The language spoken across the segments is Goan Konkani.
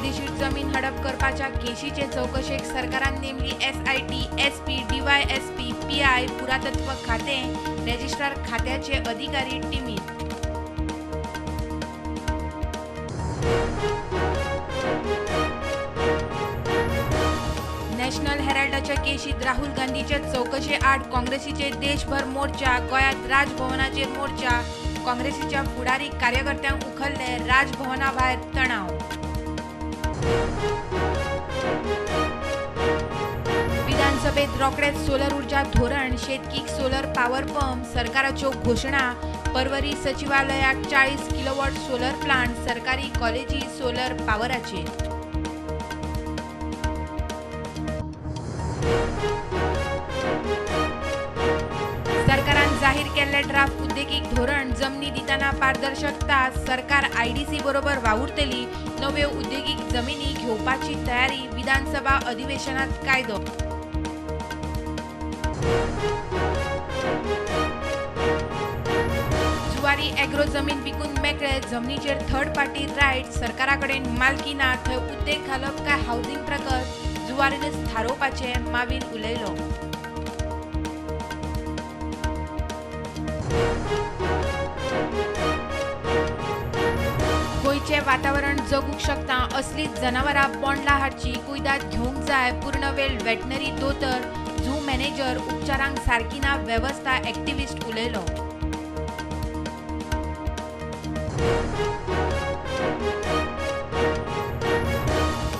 बेकायदेशीर जमीन हडप करपाच्या केशीचे चवकशेक सरकारान नेमली SIT, SP, DYSP, PI, पुरातत्व खातें, रेजिस्ट्रार खात्याचे अधिकारी टिमीत. नॅशनल हेराल्डाच्या केशीत राहुल गांधीचे चवकशे आड काँग्रेसीचे देशभर मोर्चा. गोंयांत राजभवनाचेर मोर्चा. काँग्रेसीच्या फुडारी कार्यकर्त्यांक उखल्ले राजभवना भायर तणाव. विधानसभेत रोखडेच सोलर ऊर्जा धोरण, शेतकीक सोलर पॉवर पंप, सरकाराच्यो घोशणा. परवरी सचिवालयाक 40 किलोवॉट सोलर प्लांट, सरकारी कॉलेजी सोलर पॉवराचेर. सरकारान जाहीर केल्ले ड्राफ्ट उद्देगीक धोरण, जमनी दितना पारदर्शकता, सरकार आयडीसी बरोबर वावुरतली. नव्यो उद्देगीक जमिनी घेवपाची तयारी. विधानसभा अधिवेशनात कायदो. जुवारी एग्रो जमीन विकून मेकळे, जमनीचेर थर्ड पार्टी रायट, सरकारा कडेन मालकी ना, थंय उद्देग घालप काय हावसिंग प्रकल्प जुवारीनच थारोवपाचें मावीन उलयलो. गोंयचें वातावरण जगूंक शकता असलीच जनावरां बोंडला हाडची, कुयदाद घेवंक जाय. पूर्णवेळ वेटनरी दोतोर, झू मॅनेजर, उपचारांक सारकी ना वेवस्था, एक्टिविस्ट उलयलो.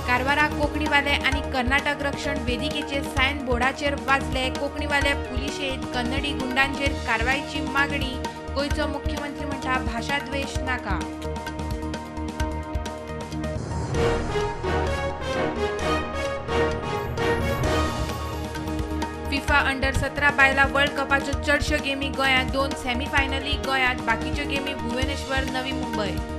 कारवारा कोंकणीवाले आनी कर्नाटक रक्षण वेदिकेचे सायन बोर्डाचेर वाजले. कोंकणीवाले पुलिशेंत कन्नडी गुंडांचेर कारवायची मागणी. गोंयचो मुख्यमंत्री म्हणटा भाशाद्वेश नाका. फिफा अंडर 17 बायलां वर्ल्ड कपाच्यो चडश्यो गेमी गोंयांत, 2 सेमीफायनली गोंयांत, बाकीच्यो गेमी भुवनेश्वर, नवी मुंबय.